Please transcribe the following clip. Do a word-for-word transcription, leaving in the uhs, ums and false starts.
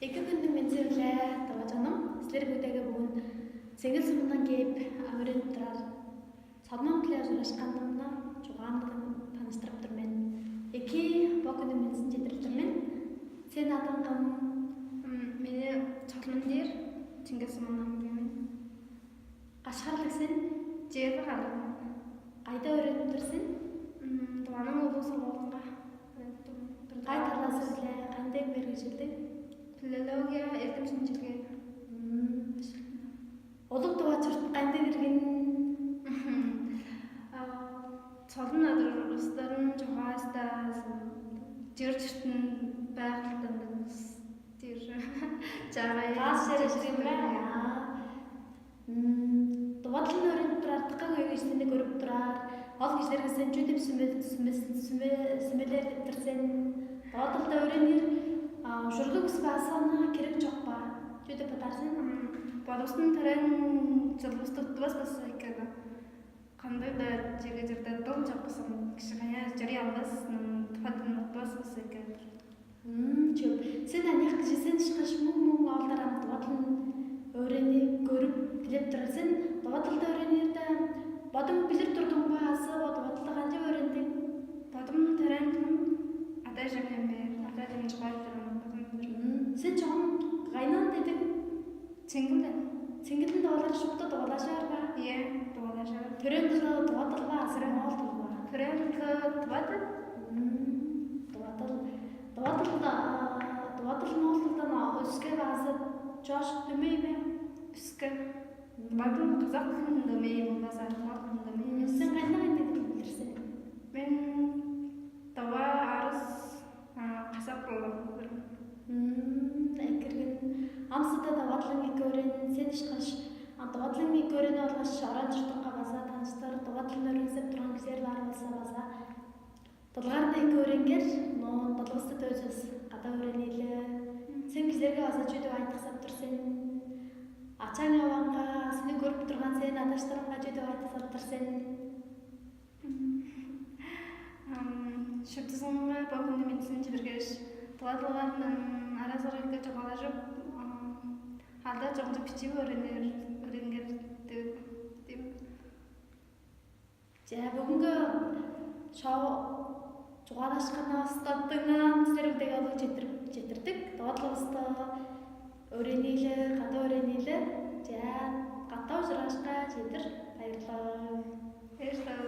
Эки хүннүң мензи-биле, тыва чонум, силер бүгүдеге бүгүн Сеңгел сумундан кээп, өөренип турар Солмам-биле ужурашканымны чугаамдан таныштырып тур мен. Эки, бо хүннүң мензин чедирип тур мен. Сен адың кым? Мени Солман дээр, Сеңгел сумундан кээп мен. Каш харлыг сен? Чээрби харлыг. Кайда өөренип тур сен? Тываның улуг сургуулунга. Кай талазы-биле, кандыг мергежилдиг? Филология, эртем шинчилге. Улуг Тыва чурт кандыг иргин? Солун адыр улустарын чугаастаазын, чыр чыртын байгылтандыңыз. Чыр чагай. Каас чер чыртын бе? Тыва дылын өөренип турар, дыка хөй кижини көрүп турар. Ол кижилерге сен чүү деп сүмелер деп тур сен? Тыва дылда өөренир ужурлуг спасана керек чок ба? Чүү деп бодаар сен? Бодувустуң төрээн чылывысты уттувас болза экен. Кандай-даа чеге чырда дыл чок болза, кижи каяа чырый албас, тыва дылын уттувас болза экен. Чөп. Сен аныяк кижи сен ышкаш муң-муң оолдар ам тыва дылын өөренип, көрүп, дилеп турар сен. Тыва дылды өөрениирде бодуң билир турдуң бе азы бо тыва дылды канчап өөрендиң? Бодум төрээн дылым ада-эжемден бээр, ада-эжем чугаалап турган бодум билир. Сен чогум кайнаан дедиң? Сеңгилден. Сеңгилдин тывалары шупту тывалажыр ба? Ийе, тывалажыр. Төрээн дылы тыва дыл ба азы моол дыл ба? Төрээн дылы тыва дыл. Тыва дыл. Тыва дылда, тыва дыл моол дылдан өске база чош дөмей бе? Өске. Тыва дыл казак дылын дөмей болбаса, моол дылын дөмей эмес. Сен кайда кайда дыл билир сен? Мен тыва, арыс, казак дылын билир. Экирген. Амсыда тыва дылың эки өөрен, сен ышкаш тыва дылың эки өөренип алгаш, оран чуртуңга база таныштыр, тыва дылын өөренгзеп турган кижилер бар болза база дылыңарны эки өөренгер, но дылывысты дөзүс када өөренийле. Сен кижилерге база чүү деп айтыксап тур сен? Ачаң аваңга, сени көрүп турган сен адаштарыңга чүү деп айтыксап тур сен? Шуптузунга бо хүннү мен силинче бергеш, тыва дылыңардан аразырыкка чугаалажып, алда чогулуп бичип өөренер, өөренгер деп. Че, бүгүнкү шоу чугаалашканывысты дыңнаан силер дег алыг четтирип четтирдик. Тыва дылывысты өөренийле, кады өөренийле. Че, катап ужурашка чедир. Байырлал. Байырлал.